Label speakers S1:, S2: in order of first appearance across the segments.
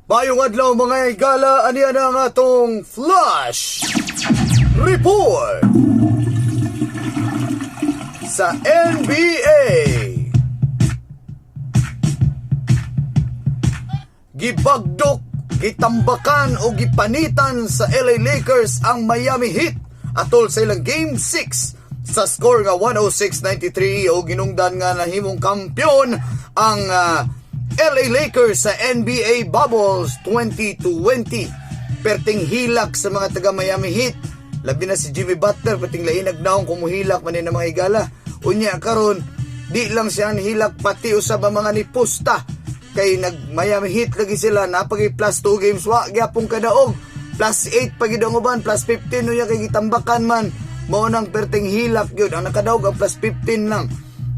S1: Maayong adlaw, mga higala, aniya na ang atong Flash Report sa NBA. Gibagdok, gitambakan o gipanitan sa LA Lakers ang Miami Heat atol sa ilang Game 6 sa score nga 106-93 o ginungdan nga nahimong kampeon ang LA Lakers sa NBA Bubbles 2020. Perting hilak sa mga taga Miami Heat. Labi na si Jimmy Butler, perting lainag naong kumuhilak man ni mga higala. Unya karon, di lang siya ang hilak, pati usab ang mga nipusta kay nag Miami Heat lagi sila napagi plus 2 games, wa gyapon kadaog, plus 8 pa gid ang uban, plus 15. Unya kay gitambakan man, mao nang perting hilak gyud. Ang nakadaog ang plus 15 lang.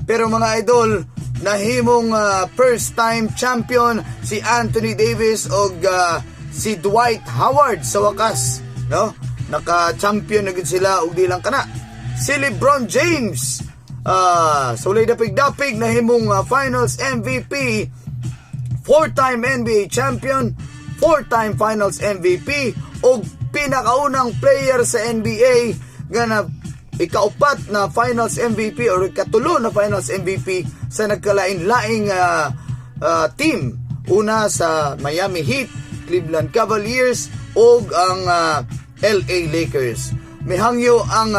S1: Pero mga idol, nahimong first time champion si Anthony Davis og si Dwight Howard. Sa wakas, no, naka-champion na gid sila. Og di lang kana, si LeBron James sa walay dapig-dapig nahimong Finals MVP, four-time NBA champion, four-time Finals MVP, ug pinakaunang player sa NBA nga na ikaupat na Finals MVP or ikatulo na Finals MVP sa nagkalain-laing team. Una sa Miami Heat, Cleveland Cavaliers ug ang LA Lakers. Mihangyo ang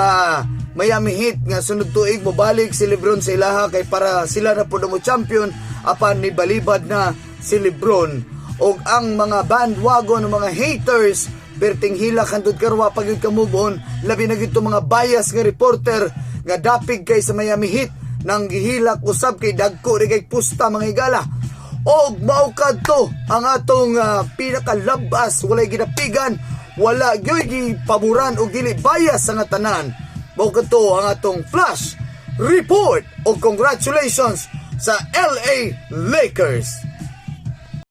S1: Miami Heat nga sunod tuig mobalik si LeBron sa ilaha kay para sila na pud mo champion, apan nibalibad na si LeBron. Og ang mga bandwagon ng mga haters perting hilak hantod karon, wa pa gyud ka move on, labi na gyud mga bias nga reporter nga dapig kay sa Miami Heat nang gihilak usab kay dagko ri kay pusta, mga higala. Og mao kadto ang atong pinakalabas, walay ginapigan, wala gyud gipaboran og dili bias sa nga tanan. Mao kadto ang atong Flash Report ug congratulations sa LA Lakers.